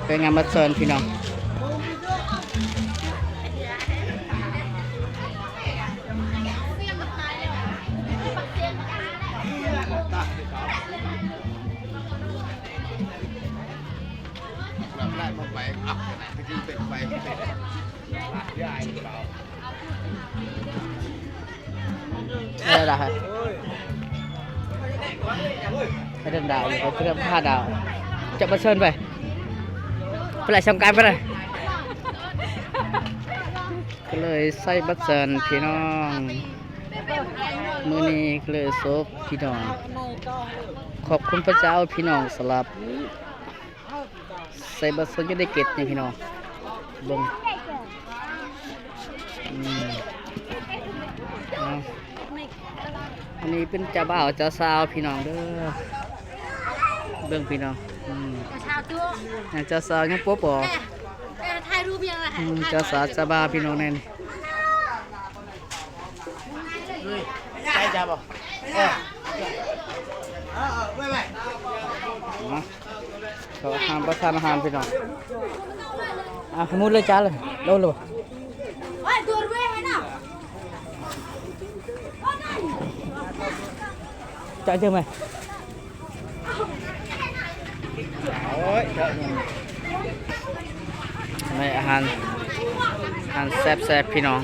ໄປງານວັນເຊີນພີ່ນ້ອງ. ເອີ ລະ ໃຫ້ເດີນດາວຢູ່ ໄປເພື່ອພາດາວ ຈະມາເຊີນໄປ ໄປຫຼາຍຊ່ອງການໄປເລີຍ ກໍເລີຍໃສ່ບັດເຊີນພີ່ນ້ອງ. ມື້ນີ້ກໍເລີຍໂຊກພີ່ນ້ອງ ຂອບຄຸນພະເຈົ້າພີ່ນ້ອງ ສຳລັບ ໃສ່ບັດເຊີນຢູ່ໃນເກັດນີ້ພີ່ນ້ອງ ເບິ່ງ ອືມ ເອົາ ອັນນີ້ເປັນເຈົ້າບ່າວເຈົ້າສາວພີ່ນ້ອງເດີ ເບິ່ງພີ່ນ້ອງ ອືມ ເຈົ້າສາວຍັງປົວປໍ ເອີ ເອີ ຖ່າຍຮູບຍັງລະ ອືມ ຖ່າຍ ເຈົ້າສາວເຈົ້າບ່າວພີ່ນ້ອງແນ່ນີ້. ໃສ່ຈ້າບໍ່ ເອີ ເອີ ໄວ້ ໄວ້ ເຂົ້າຮ້ານປະທານອາຫານພີ່ນ້ອງ ອ່ະ ໝົດເລີຍຈ້າເລີຍ ໂລ ໂລ ຈ່າຍເຈີໄໝ ໃນອາຫານ ອາຫານແຊບໆ ພີ່ນ້ອງ.